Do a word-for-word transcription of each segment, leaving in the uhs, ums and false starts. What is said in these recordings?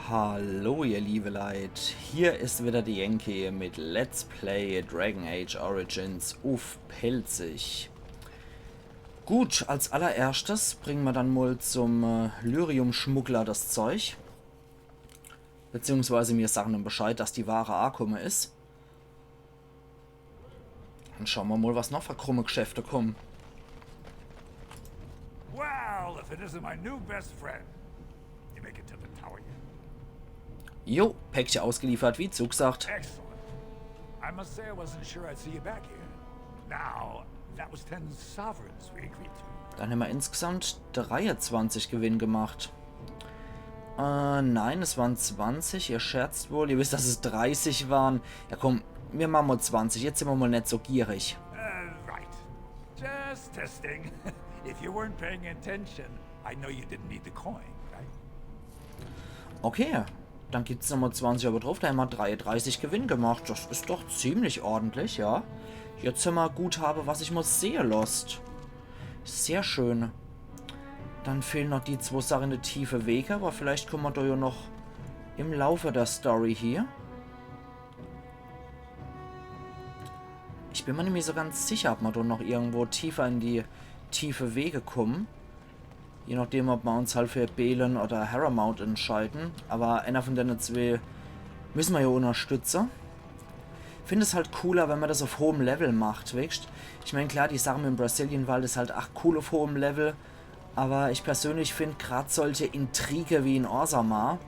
Hallo ihr liebe Leit, hier is wieder de Yankee mit Let's Play Dragon Age Origins uff Pälzisch. Gut, als allererschtes bringe mer dann mol zum äh, Lyrium-Schmuggler das Zeug. Beziehungsweise mir sage em Bescheid, dass die Ware akumme is. Dann schaue mer mol, was noch für krumme Geschäfte kumme. Well, if it isn't my new best friend. You make it to the tower yet? Jo, Päckche ausgeliefert, wie zugsagt. Excellent. I must say I wasn't sure I'd see you back here. Now, that was ten sovereigns we agreed to. Dann hämmer insgesamt dreiundzwanzig Gewinn gemacht. Äh, nein, es waren zwanzig. Ihr scherzt wohl. Ihr wisst, dass es dreißig waren. Ja komm, mir mache mol zwanzig. Jetzt sin mer mol net so gierig. Uh, right. Just testing. If you weren't paying attention, I know you didn't need the coin, right? Okay, dann gibt's nochmol zwanzig owe druff. Do hämmer dreiunddreißig Gewinn gemacht. Das is doch ziemlich ordentlich, ja. Jetzt hämmer Guthabe, was sich mol sehe losst. Sehr schön. Dann fehlen noch die zwo Sache in de tiefe Wege, awwer vielleicht kumme mer do jo noch im Laufe der Story hier. Ich bin mer nimmi so ganz sicher, ob mer do noch irgendwo tiefer in die tiefe Wege kumme. Je nachdem, ob mer uns halt für Bhelen oder Harrowmount entscheide. Awwer einer von denne zwee misse mer jo unterstütze. Find es halt cooler, wenn mer das uff hohem Level macht, weescht? Ich mein, klar, die Sache mit em Brecilian Wald is halt ach cool uff hohem Level. Awwer ich persönlich find grad solche Intrige wie in Orzammar,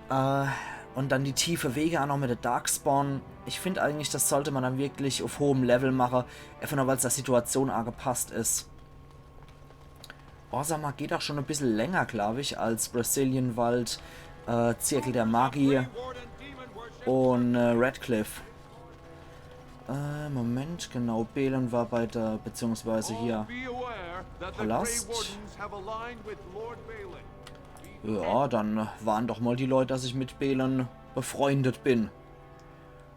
äh, und dann die tiefe Wege ach noch mit de Darkspawn, ich find eigentlich, das sollt mer dann wirklich uff hohem Level mache, einfach nur, weil's der Situation agepasst is. Orzammar geht ach schon e bissel länger, glaub ich, als Brecilian Wald, äh, Zirkel der Magie und äh, Redcliffe. Äh, Moment, genau, Bhelen war bei der, beziehungsweise hier Palast. Ja, dann waren doch mol die Leut, dass ich mit Bhelen befreundet bin.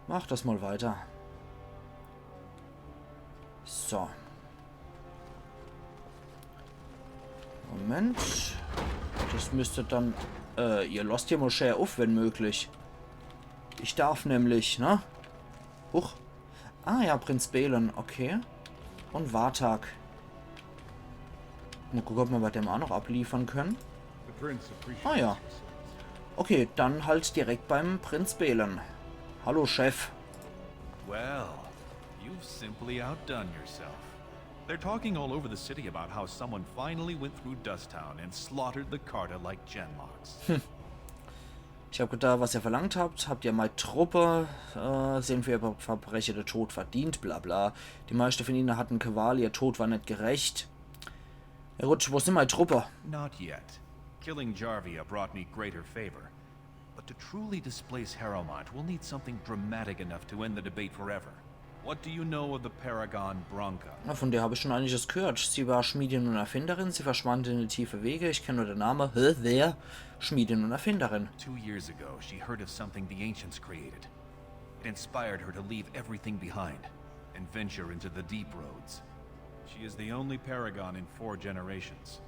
Mach das mol weiter. So. Moment. Das müsst dann... Äh, ihr losst hier mol schää uff, wenn möglich. Ich darf nämlich, ne? Huch. Ah ja, Prinz Bhelen, okay. Und Vartag. Mol gucke, ob mer bei dem ach noch abliefere kenne. Ah ja. Okay, dann halt direkt beim Prinz Bhelen. Hallo, Chef. Well, you've simply outdone yourself. They're talking all over the city about how someone finally went through Dusttown and slaughtered the Carta like Genlocks. Ich hab gedacht, was ihr verlangt habt, habt ihr mei Truppe, äh, sie hän für ihr Verbreche de Tod verdient, bla bla. Die meischte von ihne hatten Qual, ihr Tod war net gerecht. Ja gut, wo sin mei Truppe? Not yet. Killing Jarvia brought me greater favor. But to truly displace Harrowmont, we'll need something dramatic enough to end the debate forever. What do you know of the Paragon Branka? Na, von der hab ich schon einiges gehört. Sie war Schmiedin und Erfinderin, sie verschwand in de tiefe Wege. Ich kenn nur de Name. Hä, wer? Schmiedin und Erfinderin. Two years ago, she heard of something the Ancients created. It inspired her to leave everything behind and venture into the deep roads. She is the only Paragon in four generations,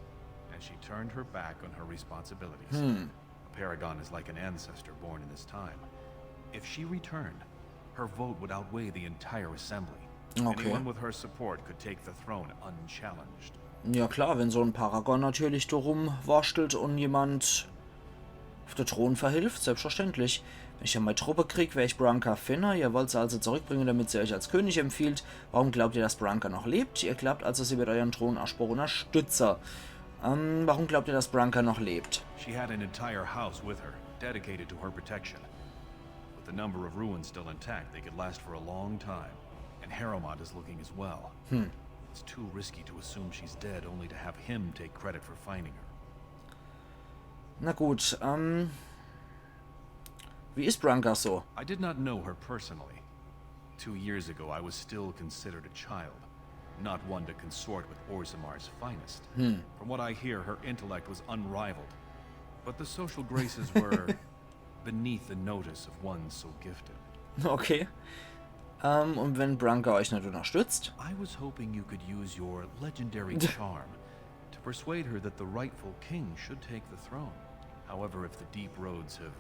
and she turned her back on her responsibilities. A Paragon is like an ancestor born in this time. If she returned, her vote would outweigh the entire assembly. Okay. Anyone with her support could take the throne unchallenged. Ja klar, wenn so en Paragon natürlich do rumworschtelt und jemand uff de Thron verhilft, selbstverständlich. Wenn ich dann mei Truppe krieg, wer ich Branka finne. Ihr wollt se also zurückbringe, damit sie euch als König empfiehlt. Warum glaubt ihr, dass Branka noch lebt? Ihr glaubt also, sie wird euren Thronanspruch unterstütze. Ähm, warum glaubt ihr, dass Branka noch lebt? She had an entire house with her, dedicated to her protection. With the number of ruins still intact, they could last for a long time. And Harrowmont is looking as well. It's too risky to assume she's dead only to have him take credit for finding her. Na gut, ähm, wie is Branka so? I did not know her personally. Two years ago, I was still considered a child, not one to consort with Orzammar's finest. From what I hear, her intellect was unrivaled. But the social graces were beneath the notice of one so gifted. Okay. Ähm, und wenn Branka euch net unterstützt? I was hoping you could use your legendary charm to persuade her that the rightful king should take the throne. However, if the deep roads have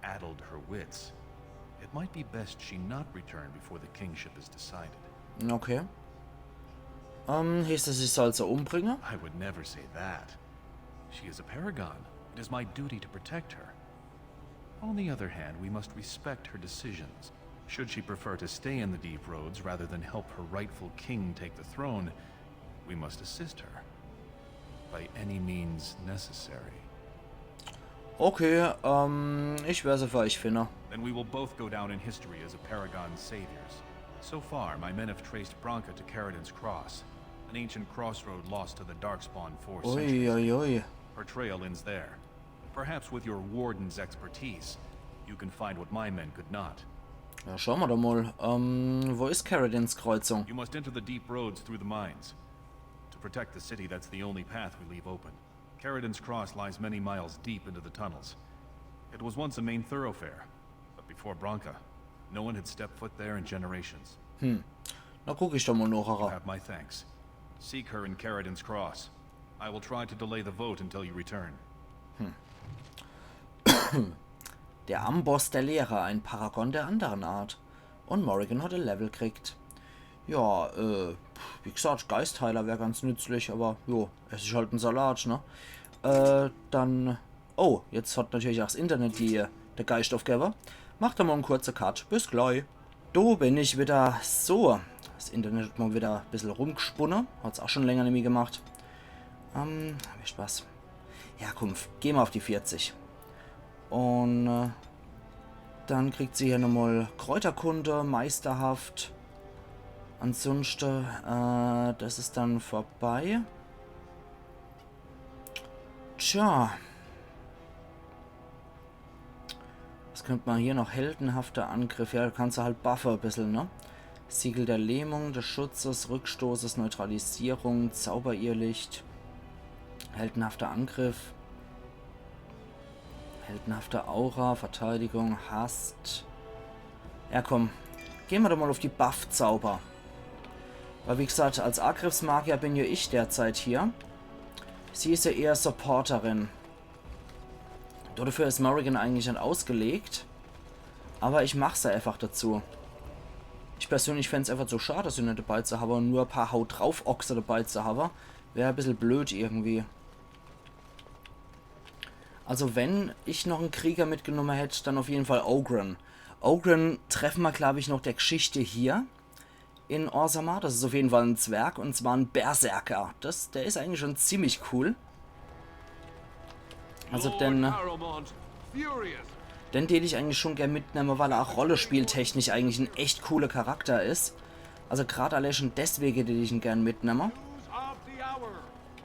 addled her wits, it might be best she not return before the kingship is decided. Okay. Ähm, heißt das, ich soll sie umbringen? I would never say that. She is a paragon. It is my duty to protect her. On the other hand, we must respect her decisions. Should she prefer to stay in the deep roads rather than help her rightful king take the throne, we must assist her by any means necessary. Okay, ähm, ich werde sie für euch finden. Then we will both go down in history as a paragon's saviors. So far, my men have traced Branka to Caridin's Cross, an ancient crossroad lost to the Darkspawn four centuries ago. Uiuiui. Her trail ends there. Perhaps with your warden's expertise, you can find what my men could not. Ja, schauen wir doch mal. Ähm, wo ist Caridin's Kreuzung? You must enter the deep roads through the mines. To protect the city, that's the only path we leave open. Caridin's Cross lies many miles deep into the tunnels. It was once a main thoroughfare, but before Branka, no one had stepped foot there in generations. Na, guck ich doch mal You nachher. have my thanks. Seek her in Caridin's Cross. I will try to delay the vote until you return. Der Amboss der Lehre, ein Paragon der anderen Art. Und Morrigan hat ein Level gekriegt. Ja, äh, wie gesagt, Geistheiler wär ganz nützlich, aber jo, es ist halt ein Salat, ne? Äh, dann. Oh, jetzt hat natürlich auch das Internet die, der Geist aufgegeben. Mach da mal einen kurzen Cut. Bis gleich. Da bin ich wieder. So, das Internet hat mal wieder ein bisschen rumgesponnen. Hat's auch schon länger nicht mehr gemacht. Ähm, wisst was? Ja, komm, geh mal auf die vierzig. Und äh, dann kriegt sie hier nochmal Kräuterkunde, meisterhaft. Ansonsten, äh, das ist dann vorbei. Tja. Was könnte man hier noch? Heldenhafter Angriff. Ja, da kannst du halt buffe ein bisschen, ne? Siegel der Lähmung, des Schutzes, Rückstoßes, Neutralisierung, Zauberirrlicht. Heldenhafter Angriff. Heldenhafte Aura, Verteidigung, Hast. Ja, komm. Gehen wir doch mal auf die Buff-Zauber. Weil, wie gesagt, als Angriffsmagier bin ja ich derzeit hier. Sie ist ja eher Supporterin. Dafür ist Morrigan eigentlich nicht ausgelegt. Aber ich mach sie einfach dazu. Ich persönlich fänd's einfach zu schade, sie nicht dabei zu haben und nur ein paar Haut drauf Ochse dabei zu haben. Wär ein bisschen blöd irgendwie. Also wenn ich noch einen Krieger mitgenommen hätte, dann auf jeden Fall Ogryn. Ogryn treffen wir, glaube ich, noch der Geschichte hier in Orzammar. Das ist auf jeden Fall ein Zwerg und zwar ein Berserker. Das, der ist eigentlich schon ziemlich cool. Also den, Lord Harrowmont, furious. Den tät ich eigentlich schon gern mitnehmen, weil er auch rollenspieltechnisch eigentlich ein echt cooler Charakter ist. Also gerade allein schon deswegen tät ich ihn gern mitnehmen. News of the hour.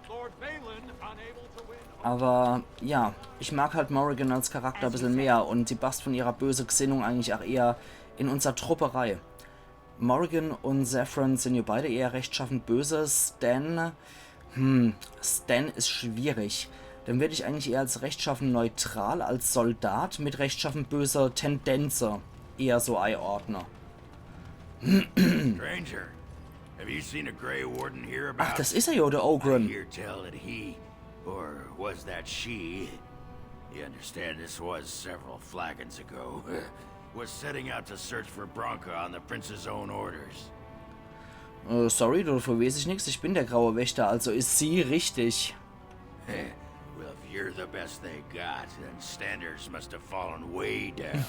Lord Vaylin unable to win. Aber ja, ich mag halt Morrigan als Charakter ein bisschen mehr und sie passt von ihrer bösen Gesinnung eigentlich auch eher in unsere Truppe rein. Morrigan und Zevran sind ja beide eher rechtschaffen böse. Sten, hm, Sten ist schwierig. Den würd ich eigentlich eher als rechtschaffen neutral, als Soldat mit rechtschaffen böse Tendenzen eher so einordnen. Stranger, have you seen a Grey Warden hereabouts? Ach, das ist er ja, der I Ogryn. hear tell that he, or was that she? You understand this was several flagons ago. Was setting out to search for Branka on the prince's own orders. Äh, sorry, dafür weiß ich nix. Ich bin der graue Wächter, also ist sie richtig. Well, if you're the best they got, then standards must have fallen way down.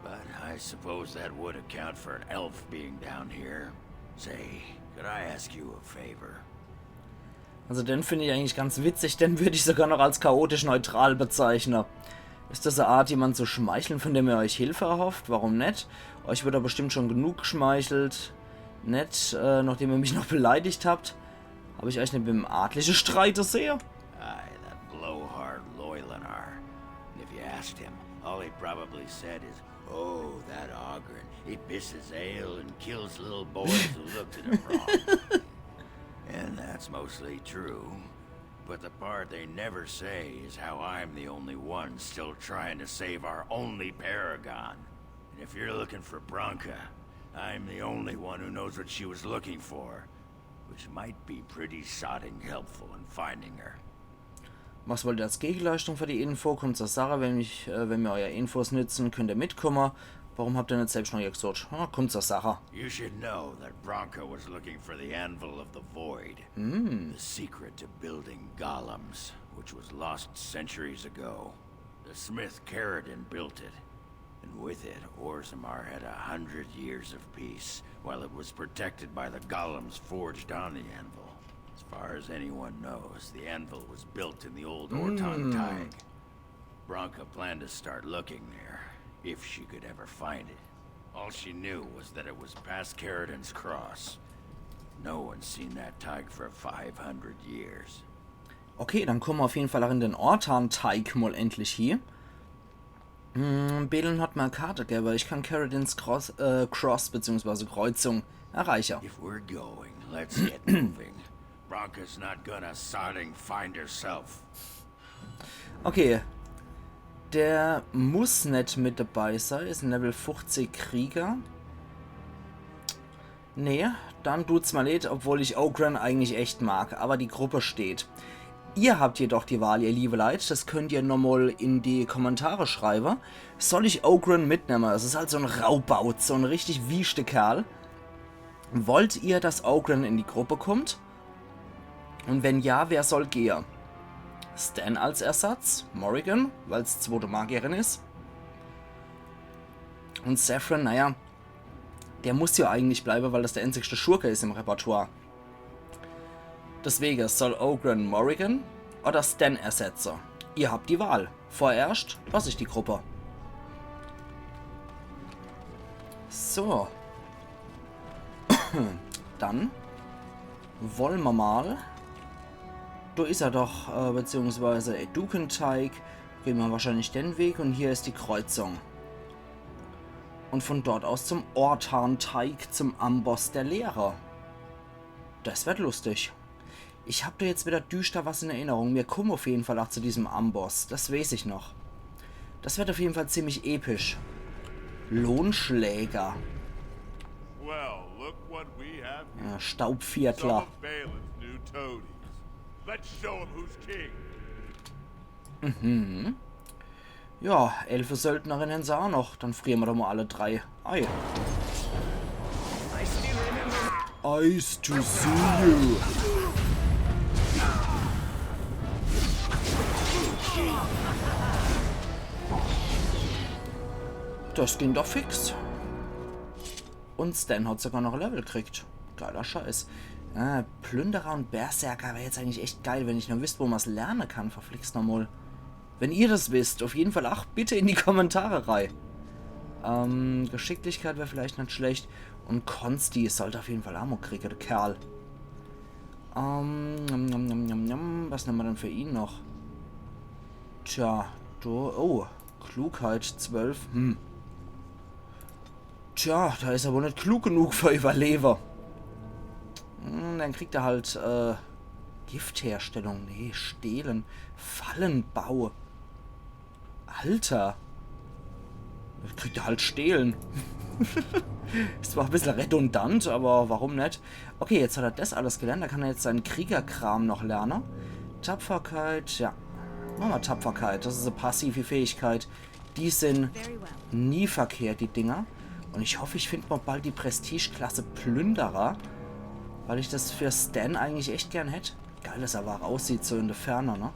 But I suppose that would account for an elf being down here. Say, could I ask you a favor? Also den finde ich eigentlich ganz witzig, den würde ich sogar noch als chaotisch neutral bezeichnen. Ist das eine Art, jemand zu schmeicheln, von dem ihr euch Hilfe erhofft? Warum nicht? Euch wird er bestimmt schon genug geschmeichelt. Nicht, äh, nachdem ihr mich noch beleidigt habt. Hab ich euch nicht mit dem Adligen streite sehe? Aye, that blowhard Loylanar. And if you asked him, all he probably said is, "Oh, that Ogryn. He pisses ale and kills little boys who looked at him wrong." And that's mostly true. But the part they never say is how I'm the only one still trying to save our only paragon. And if you're looking for Branka, I'm the only one who knows what she was looking for, which might be pretty sodding helpful in finding her. Was wollt ihr als Gegenleistung für die Info? Kommt zur Sache, wenn, mich, äh, wenn mir euer Infos nützen, könnt ihr mitkommen. Warum habt ihr net selbst noch hier gesucht? Ah, kommt zur Sache. You should know that Branka was looking for the Anvil of the Void, the secret to building golems, which was lost centuries ago. The smith Caridin built it, and with it, Orzammar had a hundred years of peace, while it was protected by the golems forged on the anvil. As far as anyone knows, the anvil was built in the old Ortan Thaig. Branka planned to start looking there, if she could ever find it. All she knew was that it was past Caridin's cross. No one's seen that Thaig for five hundred years. Okay, dann kommen wir auf jeden Fall auch in den Ortan Thaig mal endlich hier. Hm, Belen hat mir eine Karte gegeben, ich kann Caridin's Cross, äh, Cross beziehungsweise Kreuzung erreichen. If we're going, let's get moving. Branka's not gonna sodding find herself. Okay. Der muss net mit dabei sein. Ist ein Level fünfzig Krieger. Nee, dann tut's mir leid, obwohl ich Oghren eigentlich echt mag. Aber die Gruppe steht. Ihr habt jedoch die Wahl, ihr liebe Leute. Das könnt ihr nochmal in die Kommentare schreiben. Soll ich Oghren mitnehmen? Das ist halt so ein Raubauz, so ein richtig wieschte Kerl. Wollt ihr, dass Oghren in die Gruppe kommt? Und wenn ja, wer soll gehen? Sten als Ersatz, Morrigan, weil's zweite Magierin ist. Und Zevran, naja, der muss ja eigentlich bleiben, weil das der einzigste Schurke ist im Repertoire. Deswegen soll Oghren Morrigan oder Sten ersetzen. Ihr habt die Wahl. Vorerst lass ich die Gruppe. So. Dann wollen wir mal. Da ist er doch, äh, beziehungsweise Aeducan Thaig. Gehen wir wahrscheinlich den Weg und hier ist die Kreuzung. Und von dort aus zum Ortan Thaig, zum Amboss der Leere. Das wird lustig. Ich hab da jetzt wieder düster was in Erinnerung. Mir kommen auf jeden Fall auch zu diesem Amboss. Das weiß ich noch. Das wird auf jeden Fall ziemlich episch. Lohnschläger. Well, look what we have here. Ja, Some Staubviertler. Of Balin's new toadies. Let's show 'em who's king. Ja, Elfe-Söldnerinnen sah noch. Dann frieren wir doch mal alle drei. Ei. Nice to see you. Das ging doch fix. Und Sten hat sogar noch ein Level gekriegt. Geiler Scheiß. Ah, Plünderer und Berserker wäre jetzt eigentlich echt geil, wenn ich nur wüsste, wo man's lernen kann. Verflixt nochmal. Wenn ihr das wisst, auf jeden Fall auch bitte in die Kommentare rein. Ähm, Geschicklichkeit wäre vielleicht nicht schlecht. Und Konsti sollte auf jeden Fall auch mal kriegen, der Kerl. Ähm, nom, nom, nom, nom, nom. Was nehmen wir denn für ihn noch? Tja, du, oh, Klugheit zwölf, hm. Tja, da ist er wohl nicht klug genug für Überleben. Hm, dann kriegt er halt, äh, Giftherstellung, nee, Stehlen, Fallenbau. Alter. Kriegt er halt Stehlen. Ist zwar ein bisschen redundant, aber warum nicht? Okay, jetzt hat er das alles gelernt. Da kann er jetzt seinen Kriegerkram noch lernen. Tapferkeit, ja. Machen wir Tapferkeit. Das ist eine passive Fähigkeit. Die sind Very well. nie verkehrt, die Dinger. Und ich hoffe, ich finde mal bald die Prestigeklasse Plünderer. Weil ich das für Sten eigentlich echt gern hätte. Geil, dass er aber auch aussieht, so in der Ferne, ne?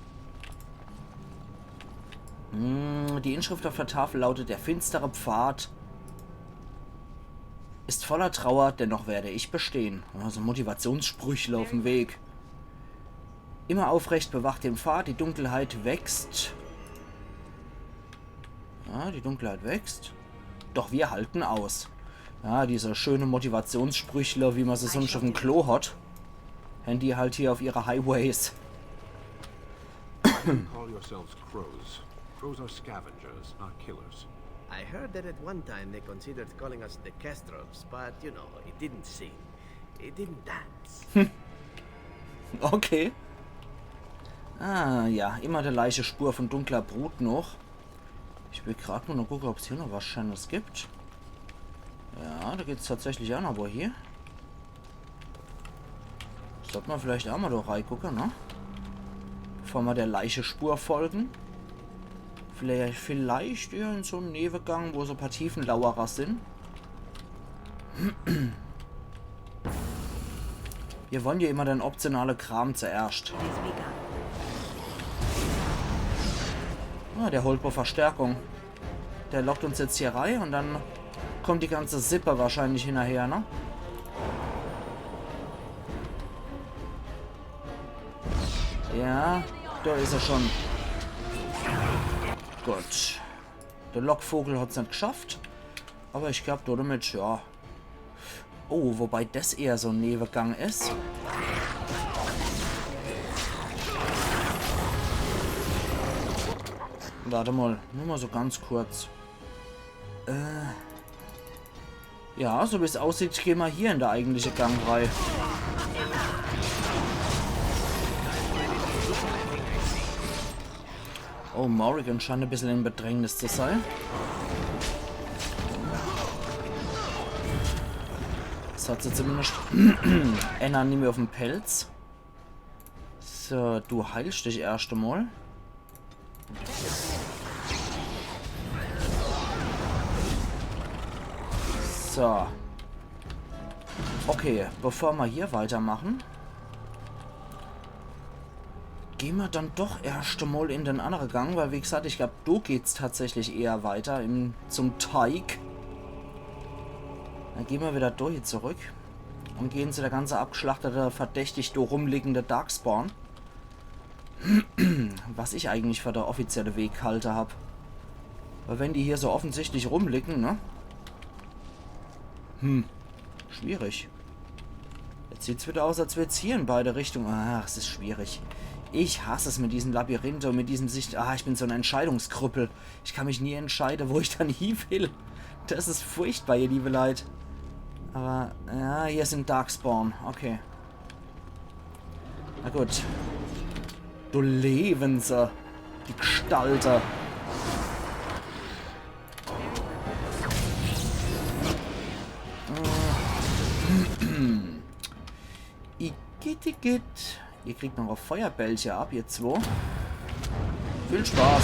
Mm, die Inschrift auf der Tafel lautet: Der finstere Pfad ist voller Trauer, dennoch werde ich bestehen. Also Motivationssprüchle auf dem Weg. Immer aufrecht, bewacht den Pfad, die Dunkelheit wächst. Ja, die Dunkelheit wächst. Doch wir halten aus. Ja, diese schöne Motivationssprüchle, wie man sie sonst auf dem Klo hat. Handy halt hier auf ihre Highways. Call yourselves crows. Crows are scavengers, not killers. I heard that at one time they considered calling us the Kestrels, but you know, it didn't sing. It didn't dance. Okay. Ah, ja, immer der leiche Spur von dunkler Brut noch. Ich will grad nur noch gucken, ob's hier noch was Schönes gibt. Ja, da geht's tatsächlich auch noch wo hier. Sollte man vielleicht auch mal da reingucken, ne? Bevor mer der Leichespur folgen. Vielleicht, vielleicht eher in so en Newegang, wo so paar Tiefenlauerer sin. Mir wollen jo immer den optionale Kram zuerscht. Ah, der holt wohl Verstärkung. Der lockt uns jetzt hier rei un dann kommt die ganze Sippe wahrscheinlich hinnerher, ne? Ja, do is er schon. Gut. Der Lockvogel hat's net gschafft. Awwer ich glaab, domit, ja. Oh, wobei des eher so en Newegang is. Wart emol, nur mol so ganz kurz. Äh. Ja, so wie's aussieht, gehn mer hier in de eigentliche Gang rei. Oh, Morrigan scheint e bissel in Bedrängnis zu sei. Des hat se zumindest. Enner, nimm mer uff de Pelz. So, du heilscht dich erscht emol. So. Okay, bevor mer hier weitermachen, gehn mer dann doch erscht emol in den annere Gang, weil wie gsaat, ich glaab, do geht's tatsächlich eher weiter im, zum Teich. Dann gehn mer widder do hie zurück un gehn zu der ganze abgschlachtete, verdächtig do rumliegende Darkspawn. Was ich eigentlich für de offizielle Weg ghalte hab. Weil wenn die hier so offensichtlich rumliegen, ne? Hm, schwierig. Jetzt sieht's widder aus, als wär's hier in beide Richtungen. Ach, es is schwierig. Ich hass es mit diesen Labyrinthe un mit diesem Sicht. Ah, ich bin so en Entscheidungskrüppel. Ich kann mich nie entscheide, wo ich dann hie will. Des is furchtbar, ihr liebe Leit. Awwer, ja, hier sin Darkspawn. Okay. Na gut. Do lewen se. Die Gstalte. Igitt, igitt. Ihr kriegt noch e Feuerbällche ab, ihr zwo. Viel Spaß.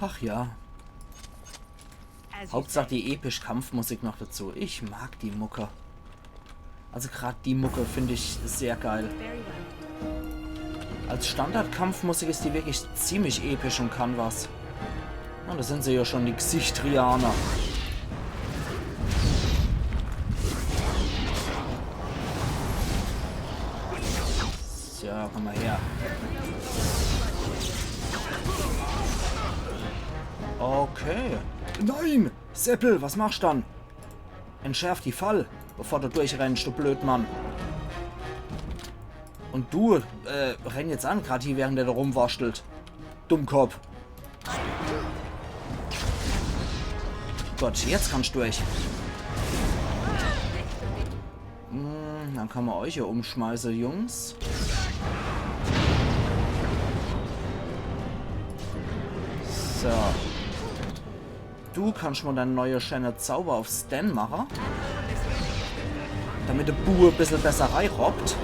Ach ja. Hauptsach die episch Kampfmusik noch dazu. Ich mag die Mucke. Also grad die Mucke find ich sehr geil. Als Standard-Kampfmusik is die wirklich ziemlich episch un kann was. Un do sin se jo schon, die Xychtrianer. So, komm mol her. Okay. Nein! Seppel, was machscht dann? Entschärf die Fall, bevor du durchrennscht, du Blödmann. Un du, äh, renn jetzt an, grad hie, während der do rumwurschtelt. Dummkopf. Gut, jetzt kannscht durch. Hm, dann kann mer euch jo umschmeiße, Jungs. So. Du kannscht mol dein neie schäne Zauber uff Sten mache. Damit de Bu e bissel besser reirobbt.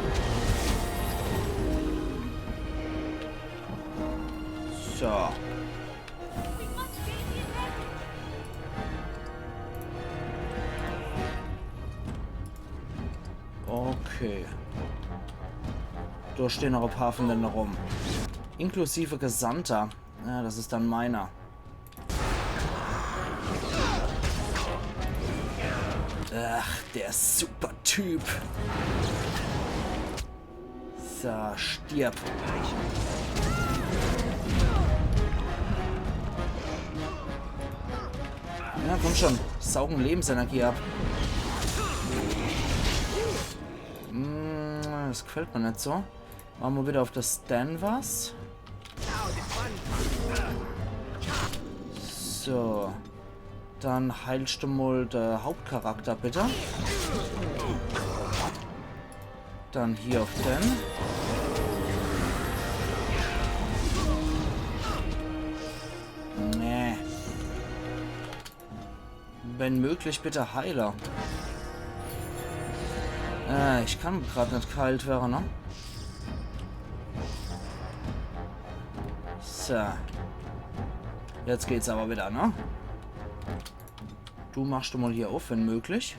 So. Okay. Do stehn noch e paar vun denne rum. Inklusive Gesandter. Ja, des is dann meiner. Ach, der Supertyp. So, stirb. Ja, komm schon. Saug em Lebensenergie ab. Hm, des gefällt mer net so. Mache mer widder uff de Sten was. So. Dann heilscht du mol de Hauptcharakter, bitte. Dann hier uff den. Nee. Wenn möglich, bitte heile. Äh, ich kann grad net geheilt werre, ne? So. Jetzt geht's awwer widder, ne? Du machsch doch mol hier uff, wenn möglich.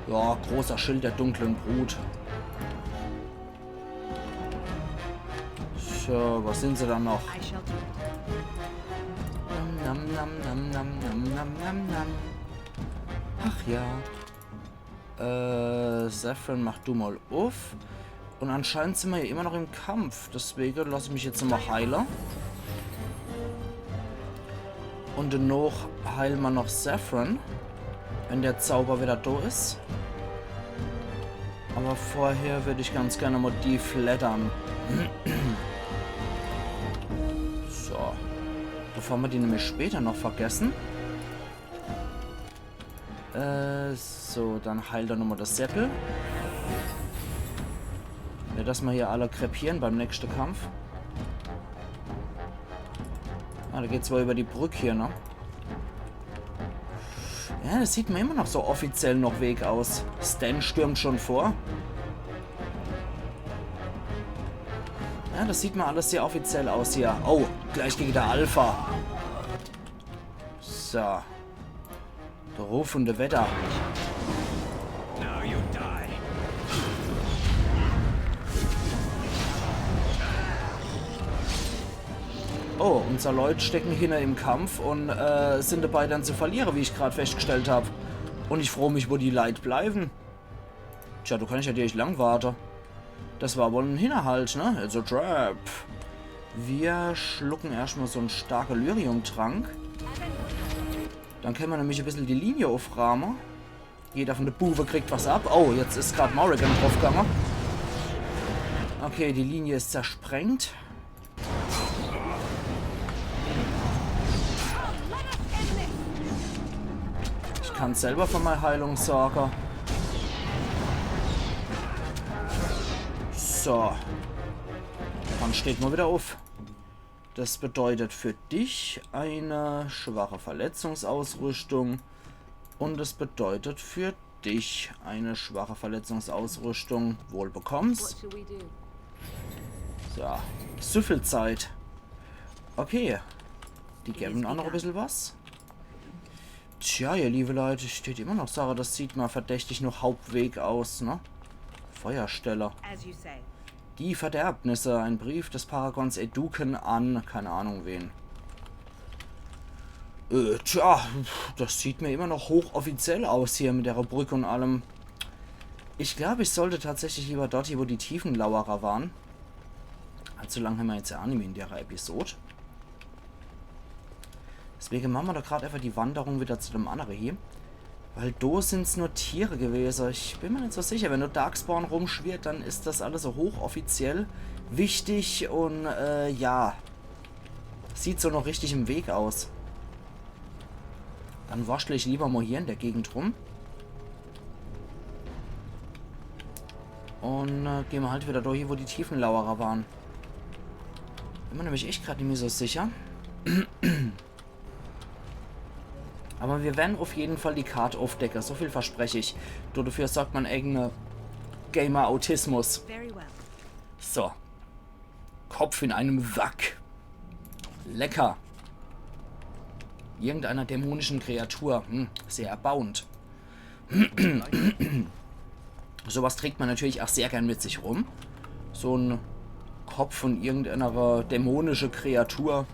Ja, großer Schild der dunklen Brut. So, was sin se dann noch? Nam, nam, nam. Ach ja. Äh, Zevran, mach du mol uff. Un anscheinend sin mer jo immer noch im Kampf, deswege lass ich mich jetzt nochmol heile. Un danoch heile mer noch Zevran, wenn der Zauber widder do is. Awwer vorher würd ich ganz gern mol die fleddere. So. Bevor mer die nämlich später noch vergesse. Äh, so, dann heil doch nochmol das Seppel. Net, dass mer hier alle krepiere beim nächschte Kampf. Ah, do geht's wohl iwwer die Brück hier, ne? Ja, das sieht mer immer noch so offiziell noch Weg aus. Sten stürmt schon vor. Ja, das sieht mer alles sehr offiziell aus hier. Oh, gleich kriegt er Alpha. So. Der Ruf vun de Wedder. Oh, unser Leit stecke hinne im Kampf un, äh, sin dabei dann zu verliere, wie ich grad festgestellt hab. Un ich froo mich, wo die Leit bleiwe. Tja, do kann ich jo direkt lang warte. Das war wohl en Hinnerhalt, ne? It's a trap. Mir schlucke erscht mol so en starke Lyrium-Trank. Dann kenne mer nämlich e bissel die Linie uffraame. Jeder vun de Buwe kriegt was ab. Oh, jetzt is grad Morrigan druffgange. Okay, die Linie is zersprengt. Ich kann selwer für mei Heilung sorge. So. Dann steht mer widder uff. Das bedeutet für dich eine schwache Verletzungsausrüstung. Und es bedeutet für dich eine schwache Verletzungsausrüstung. Wohl bekomm's. What shall we do? So, so viel Zeit. Okay. Die geben aa noch e bissel was. Tja, ihr liebe Leute, steht immer noch Sache, das sieht mer verdächtig noch Hauptweg aus, ne? Feuerstelle. As you say. Die Verderbnisse, ein Brief des Paragons Aeducan an, keine Ahnung wen. Äh, tja, das sieht mer immer noch hochoffiziell aus hier mit der Brück und allem. Ich glaub, ich sollte tatsächlich lieber dort hier, wo die Tiefenlauerer waren. Allzu lang hämmer jetzt jo aa nimmi in derer Episod. Deswege mache mer doch grad einfach die Wanderung widder zu dem annere hier. Weil do sin's nur Tiere gewese. Ich bin mer net so sicher. Wenn do Darkspawn rumschwirrt, dann is das alles so hochoffiziell wichtig und, äh, ja. Sieht so noch richtig im Weg aus. Dann wurschtel ich lieber mol hier in der Gegend rum. Und, äh, gehn mer halt widder do hier, wo die Tiefenlauerer waren. Bin mer nämlich echt grad nimmi so sicher. Aber mir werre uff jeden Fall die Kart uffdecke, so viel versprech ich. Do, dofür sorgt mei eigene Gamer-Autismus. Very well. So. Kopf in einem Sack. Lecker. Irgendeiner dämonischen Kreatur. Hm, sehr erbauend. Sowas trägt mer natürlich aa sehr gern mit sich rum. So en Kopf vun irgendeiner dämonische Kreatur.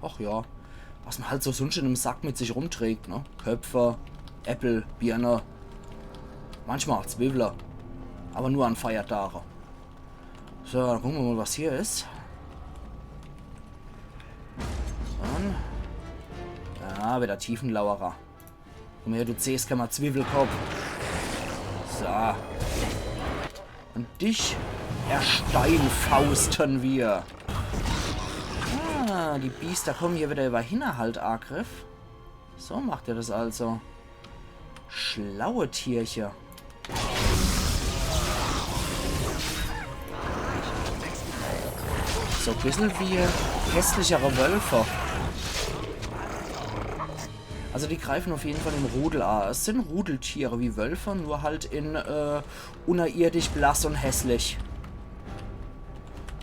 Ach ja. Was mer halt so sunscht in em Sack mit sich rumträgt, ne? Köpfe, Äppel, Birne. Manchmal aa Zwiwwle. Aber nur an Feiertage. So, dann gucke mer mol, was hier is. Dann. Ja, widder Tiefenlauerer. Komm her, du Zäskämmer Zwiwwelkopp. So. Und dich ersteinfausten wir. Ah, die Biester kommen hier widder über Hinnerhalt-Angriff. So macht er das also. Schlaue Tierche. So e bissel wie hässlichere Wölfe. Also die greifen auf jeden Fall im Rudel a. Es sind Rudeltiere wie Wölfe, nur halt in, äh, unnerirdisch, blass und hässlich.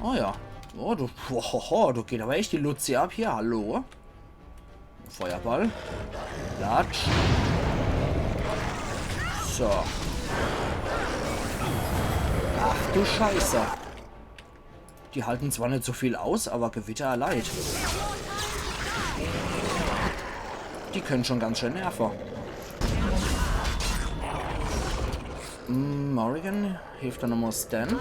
Oh ja. Oh, du, hohoho, du geht aber echt die Luzi ab hier, hallo. Feuerball. Latsch. So. Ach du Scheiße. Die halten zwar nicht so viel aus, aber Gewitter erleid. Die können schon ganz schön nerven. Mm, Morrigan hilft dann nochmal Sten.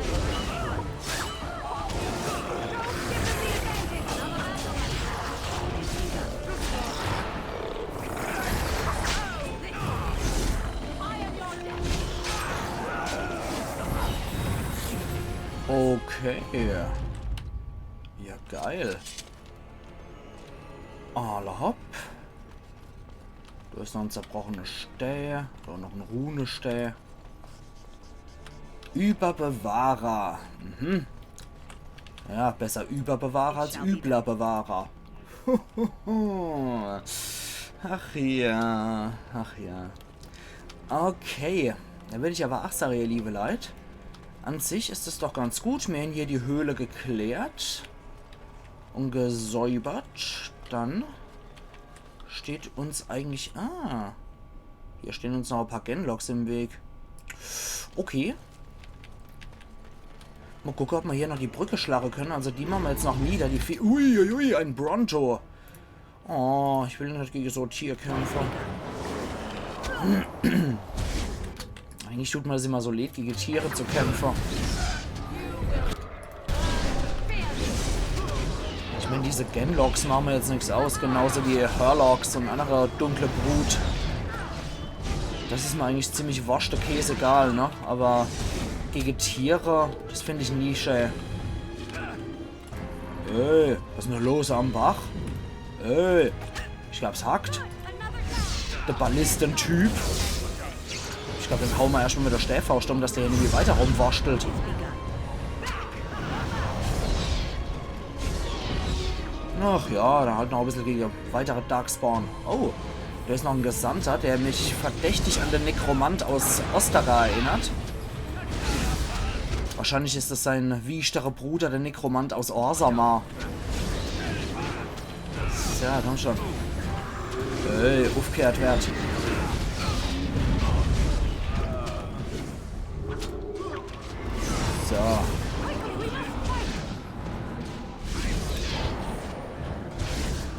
Okay. Ja, geil. Alla hopp. Da ist noch ein zerbrochener Stää. Da noch ein Runestää. Überbewahrer. Mhm. Ja, besser Überbewahrer als übler Bewahrer. Ach ja, ach ja. Okay, da will ich aber ach sage, ihr liebe Leit. An sich ist es doch ganz gut. Wir haben hier die Höhle geklärt und gesäubert. Dann steht uns eigentlich... Ah, hier stehen uns noch ein paar Genlocks im Weg. Okay. Mal gucken, ob wir hier noch die Brücke schlagen können. Also die machen wir jetzt noch nieder. Die Fe... Uiuiui, ein Bronto. Oh, ich will nicht gegen so Tier kämpfen. Eigentlich tut mir das immer so leid, gegen Tiere zu kämpfen. Ich meine, diese Genlocks machen mir jetzt nichts aus, genauso wie Hurlocs und andere dunkle Brut. Das ist mir eigentlich ziemlich wurscht, okay, ist egal, ne? Aber gegen Tiere, das finde ich nie schön. Ey, was ist denn da los am Bach? Ey, ich glaub's hackt. Der Ballistentyp. Ich glaub, den hauen wir erstmal mit der Stääfaust um, dass der hier irgendwie weiter rumwaschtelt. Ach ja, dann halt noch ein bisschen gegen weitere Darkspawn. Oh, da ist noch ein Gesandter, der mich verdächtig an den Nekromant aus Ostara erinnert. Wahrscheinlich ist das sein wiesterer Bruder, der Nekromant aus Orzammar. Ja, komm schon. Ey, aufgehört wird. So.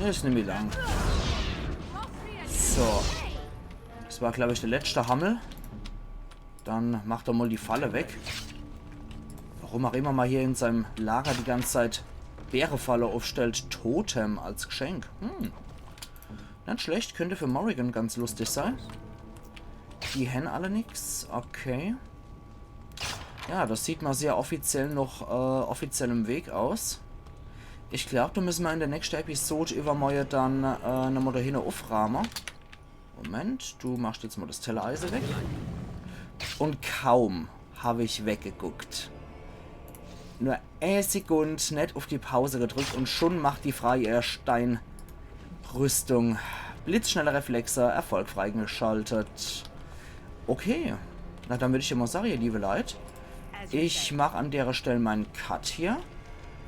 Ist nicht mehr lang. So. Das war, glaube ich, der letzte Hammel. Dann mach doch mal die Falle weg. Warum auch immer man hier in seinem Lager die ganze Zeit Bärefalle aufstellt. Totem als Geschenk. Hm. Nicht schlecht, könnte für Morrigan ganz lustig sein. Die haben alle nix. Okay. Ja, das sieht mal sehr offiziell noch, äh, offiziellem Weg aus. Ich glaub, da müssen wir in der nächsten Episode übermorgen dann, äh, nochmal dahin aufräumen. Moment, du machst jetzt mal das Tellereise weg. Und kaum habe ich weggeguckt. Nur eine Sekunde nicht auf die Pause gedrückt und schon macht die Frau ihr Steinrüstung. Blitzschnelle Reflexe, Erfolg freigeschaltet. Okay, na dann würde ich ja mal sagen, ihr liebe Leute, ich mache an der Stelle meinen Cut hier,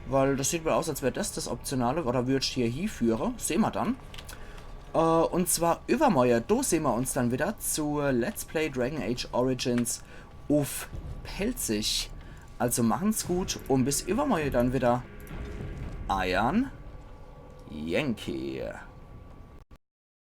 weil das sieht wohl aus, als wäre das das Optionale, oder würdest hier hinführen, sehen wir dann. Äh, und zwar übermorgen, da sehen wir uns dann wieder zu Let's Play Dragon Age Origins auf Pälzisch. Also machen's gut und bis übermorgen dann wieder. Eiern Yankee.